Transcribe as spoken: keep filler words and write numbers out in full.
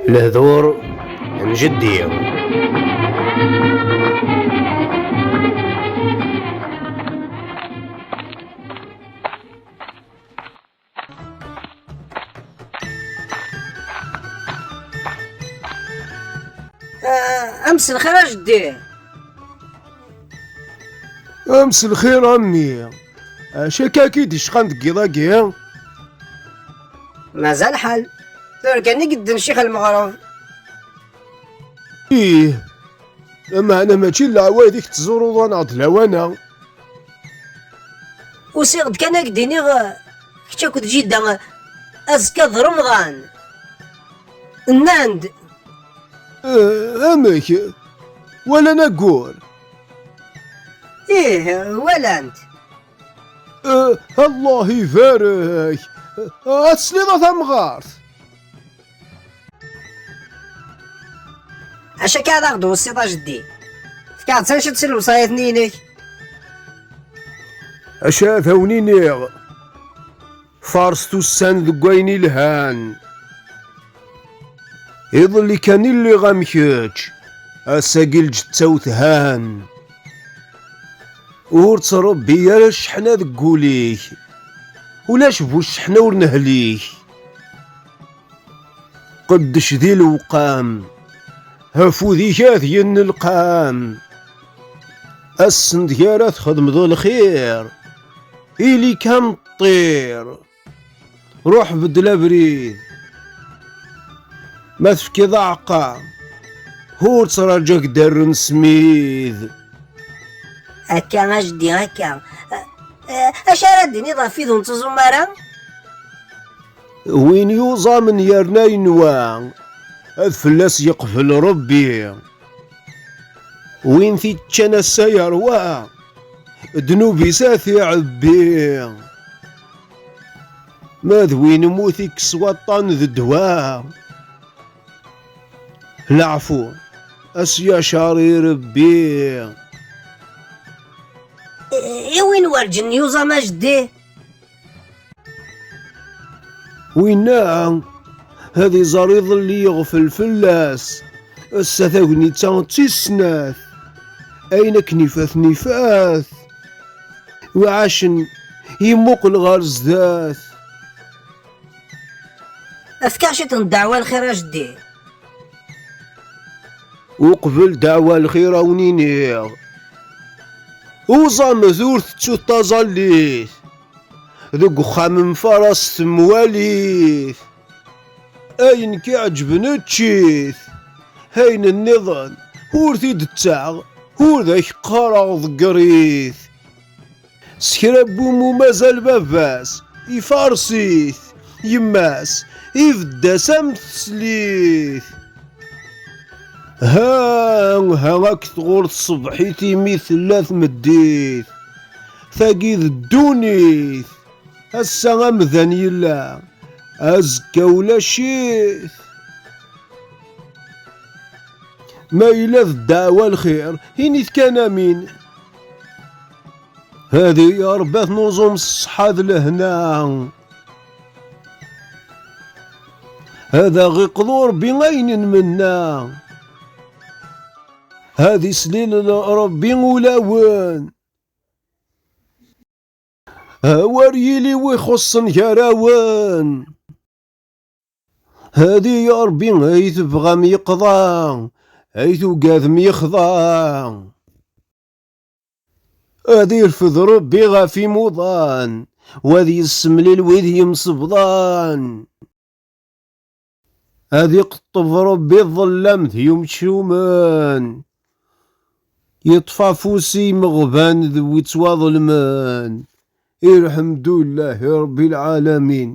Lehdur n jeddi. Ah, am s lxir a jeddi. Am s lxir a mmi. Acu akka i d-icqan deg yiḍ-agi? Mazal lḥal. Tura kan i yedden ccix lmeɣreb. Ih, lameɛna mačči d leɛwayed i k-tettẓuruḍ-aneɣ-d lawan-a. Usiɣ-d kan ad k-d-iniɣ, kečč akked jidda, azekka d Remḍan. Nnan-d. Eh, amek? Walan aggur? Ih, walan-t. Eh, Allah ibarek! Eh, ad tesliḍ a tamɣart! Acu akka ad aɣ-d-twessiḍ a jeddi? Fk-aɣ-d s acu-tt lewṣayat-nni-inek? Acu ad awen-iniɣ? Faṛset ussan deg wayen ilhan. Iḍelli kan i lliɣ am kečč, ass-agi lǧetta-w than. Ur ttṛebbi ara cceḥna deg wul-ik, ulac bu cceḥna ur nehlik. Qeddec di lewqam, afud-ik ad yennelqam. Ass n tgara txedmeḍ lxir, ili-k am ṭṭir. Ruḥ beddel abrid. Ma tefkiḍ aɛeqqa, ur ttraǧu ak-d-rren smid. Akka a jeddi, akka. Eh, eh, acu ara d-tiniḍ ɣef wid ur nettuẓum ara? Win yuẓamen yerna yenwa, ad fell-as yeqbel Rebbi. Win t-iččan ass-a yerwa, ddnub-is ad t-iɛebbi. Ma d win mmut ikkes waṭṭan d ddwa, leɛfu ad s-yacer i Rebbi. I, i win werǧin yuẓam a jeddi? Winna ad iẓer iḍelli yeɣfel fell-as, ass-a tagnit-a d tis snat. Ayen akken ifat ifat. Uɛacen yemmuqel ɣer zdat. Efk-aɣ ciṭ n ddeɛwa lxir a jeddi. Uqbel ddeɛwa lxir a wen-iniɣ, uẓamet ur tettut taẓallit. Deg uxxam mfaras temwalit. Ayen k-iɛeǧben ečč-it. Ayen nniḍen ur t-id-ttaɣ, ur d ak-qqareɣ ḍegger-it. S kra n wummu mazal baba-s ifares-it, yemma-s ibedd-as am teslit. Ha, ha akk tɣur tṣebḥit imi tella tmeddit. Tagi d ddunit. Ass-a amdan yella, azekka ulac-it. Ma yella d ddeɛwa lxir, init kan amin. Hadi ya Rebbi ad t-nuẓum s ṣṣeḥḥa d lehna. Ad aɣ-iqḍu Rebbi ayen nmenna. Ad islil Rebbi ulawen. Awer yili wi xuṣṣen gar-awen. Hadi ya Rebbi ay tebɣam yeqḍa, ay tugadem yexḍa. Ad irfed Rebbi ɣef imuḍan, u ad yessemlil wid yemsebḍan. Ad iqeṭṭeb Rebbi ḍellam d yumcumen. Yeṭṭef afus i imeɣban d wi ttwaḍelmen. Ilḥemdulillahi Rebbi lɛalamin.